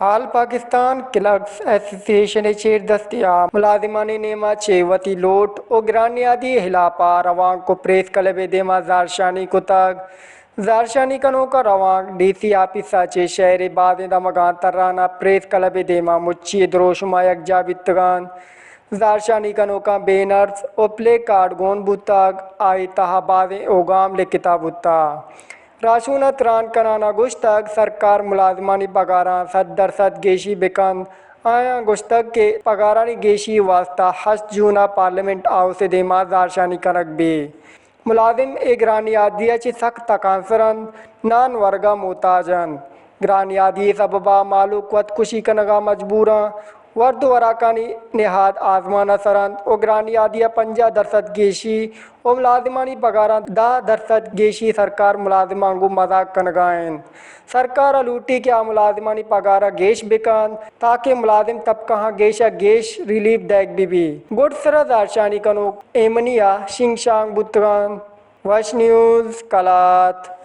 آل پاکستان کلرکس ایسوسی ایشن ءِ چیردستی ءَ ملازمانی نیما چہ وتی لوٹ ءُ گران نیادی ءِ ہلاپ ءَ روانک ءُ پریس کلب ءِ دیما زہرشانی کتگ۔ زہرشانی کنوکاں روانک ڈی سی آپیس ءَ چہ شہر ءِ بازیں دمگاں تران ءَ پریس کلب ءِ دیما مچی ءِ دروشم ءَ یکجاہ بیتگ انت۔ زہرشانی کنوکاں بینرز ءُ پلے کارڈ گون بوتگ، آئی ءِ تہا بازیں اوگام لکھتا بوتگ۔ راہشون ءَ تران کنان ءَ گوشتگ، سرکار ملازمانی پگاراں سد درسد گیشی بکنت۔ آیاں گوشتگ کہ پگارانی گیشی ءِ واستہ ہشت جون ءَ پارلیمنٹ ہاؤس ءِ دیما زہرشانی کنگ بیت۔ ملازم اے گران نیادی ءَ چہ سک تکانسر انت، نان ورگ ءَ محتاج انت۔ گران نیادی ءِ سبب ءَ مہلوک وت کشی کنگ ءَ مجبور انت۔ ورد ءُ وراکانی نہاد آزمان ءَ سر انت ءُ گران نیادی ءَ پنجاہ درسد گیشی ءُ ملازمانی پگاراں دہ درسد گیشی سرکار ملازماں گوں مزاک کنگ ءَ انت۔ سرکار ءَ لوٹی کہ آ ملازمانی پگار ءَ گیش بکنت تاکہ ملازم طبقہاں گیش ءَ گیش ریلیف دئیگ بہ بیت۔ گڈسر ءَ زہرشانی کنوک ایمنی ءَ شنگ شانگ بوتگ انت۔ وش نیوز، کلات۔